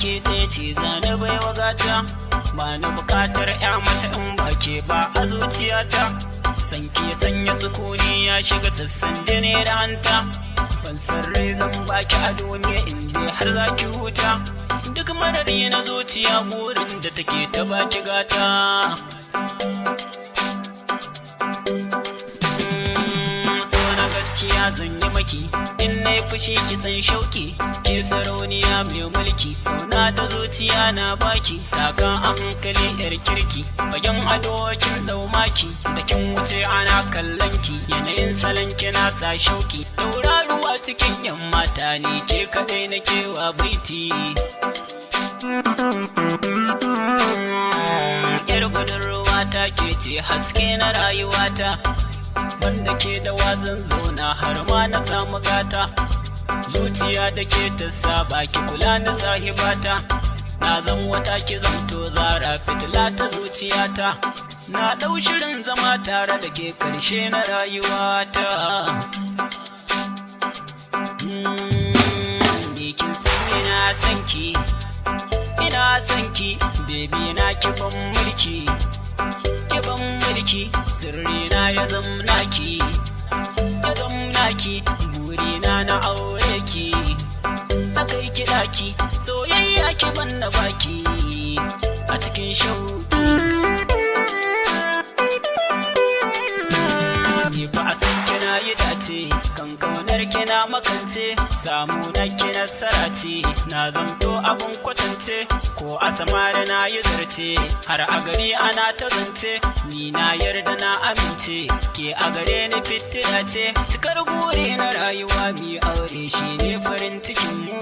Ke ɗaya ce zane bai wagata. Ba na bukatar ya mace in ba ke ba a zuciyata. San ke sanya sukuni ya shiga sassan jini da hanta. Ban san rai zan baki a duniya in dai har za ki huta. Duk madari na zuciya burin da take ta baki gata. So na gaskiya zan yi maki, in na yi fushi ki san shauki. Ke sarauniya mai mulki, kauna ta zuciya na baki. Taka a hankali yar kirki, bayan ado kin dau maki. Da kin wuce ana kallon ki, yanayin salon kina sa shauki. Tauraruwa cikin yan mata ne, ke kadai na kewa baiti. Yar budurwa ta ke ce haske na rayuwata. Wanda ke da wazan zauna har ma na samu gata. Zuciya da ke ta saba ki kula na sahibata. Na zan wata ki zamto zara fitila ta zuciyata. Na ɗau shirin zama tare da ke karshe na rayuwata. Ni kin san ina son ki, ina son ki, baby na ki ban mulki, ki ban mulki, sirri na ya zamna ki, ya zamna ki, burina na aure ki, na kai ki daki, soyayya ki ban na baki a cikin shauki. Ni ba a san kina yi dace, kan kaunar kina makance, samu na ki nasara ce, na zamto abun kwatance, ko a samari na yi zarce, har a gari ana ta zance, ni na yarda na amince, ke a gare ni fitila ce, cikar guri na rayuwa mi aure shi ne farin cikin mu.